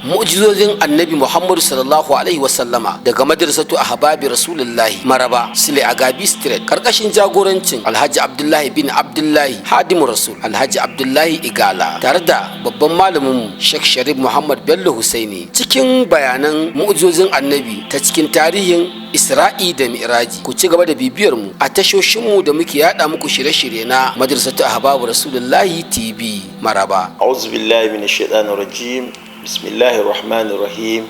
Mu'jizozin Annabi Muhammadu sallallahu alaihi wasallama daga Madrasatu Ahbabi Rasulullahi Maraba, Sile Agabi Street, karkashin jagorancin Alhaji Abdullahi bin Abdullahi Hadimu Rasul, Alhaji Abdullahi Igala, tare da babban malamin mu Sheikh Sharif Muhammad Bello Husaini, cikin bayanan mu'jizozin Annabi ta cikin tarihin Isra'i da Mi'raji. Ku ci gaba da bibiyar mu a tashoshinmu da muke yada muku shirye-shirye na Madrasatu Ahbabu Rasulullahi TV Maraba. أعوذ بالله من الشيطان الرجيم. بسم الله الرحمن الرحيم.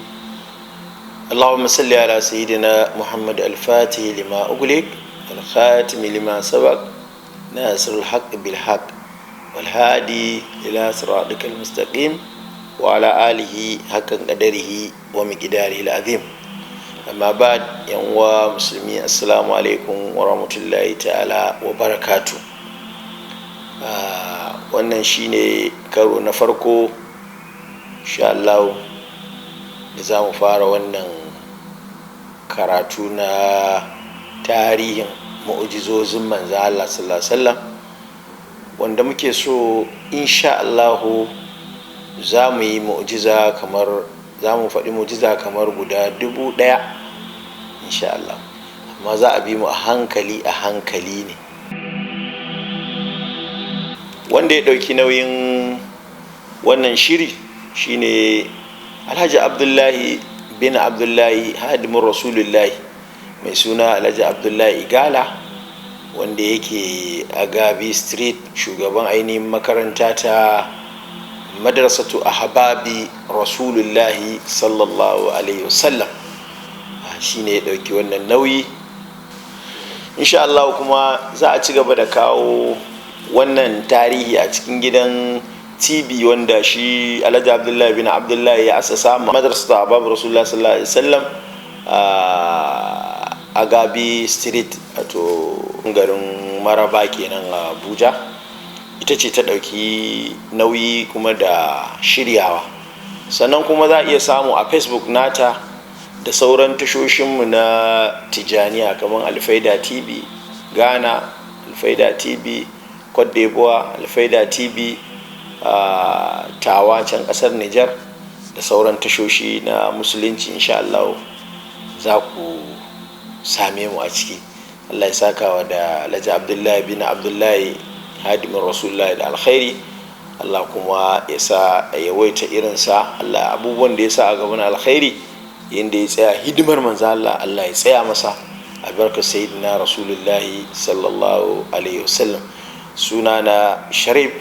اللهم صل على سيدنا محمد الفاتح لما أغلق، الخاتم لما سبق، ناصر الحق بالحق، والهادي إلى صراطك المستقيم، وعلى آله حق قدره ومقداره العظيم. أما بعد، يا مسلمين، السلام عليكم ورحمة الله تعالى وبركاته. Wannan shine karo na farko insha Allah da za mu fara wannan karatu na tarihin mu'ujizozin Manzo Allah sallallahu alaihi wasallam, wanda muke so insha Allahu za mu yi mu'jiza kamar za mu faɗi mu'jiza kamar guda 1000 insha Allah, amma za a bi mu a hankali a hankali ne. Wanda ya ɗauki nauyin wannan shiri shine Alhaji Abdullahi bin Abdullahi Hadimin Rasulullahi, mai suna Alhaji Abdullahi Igala, wanda yake a Gabi Street, shugaban ainihin makaranta ta Madrasatu Ahbabi Rasulullahi sallallahu alaihi wasallam. Shine ya ɗauki wannan nauyi insha Allah. Kuma za a ci gaba da kawo wannan tarihi a cikin gidan TV wanda shi Alhaji Abdullahi bin Abdullahi ya asasa, Madrasatu Ahbabi Rasulullah sallallahu alaihi wasallam a Gabi Street, wato garin Maraba kenan a Abuja. Ita ce ta ɗauki nauyi kuma da shiryawa. Sannan kuma za a iya samu a Facebook nata da sauran tashoshinmu na Tijaniya kamar Alfaida TV Ghana, Alfaida TV Cote d'Ivoire, Alfaida TV Tawa can kasar Niger, da sauran tashoshi na musulunci. Insha Allah za ku same mu a ciki. Allah ya sakawa da Alhaji Abdullahi bin Abdullahi Hadimin Rasulullah da alkhairi. Allah kuma ya sa yawaita irinsa. Allah, abubuwan da ya sa a gaban alkhairi, yadda ya tsaya hidimar Manzo Allah, Allah ya tsaya masa, albarkar Sayyidina Rasulullahi sallallahu alaihi wasallam. Sunana Sharif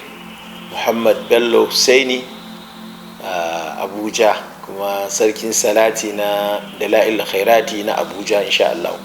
Muhammad Bello Husaini, Abuja, kuma sarkin salati na Dala'il Khairati na Abuja insha Allah.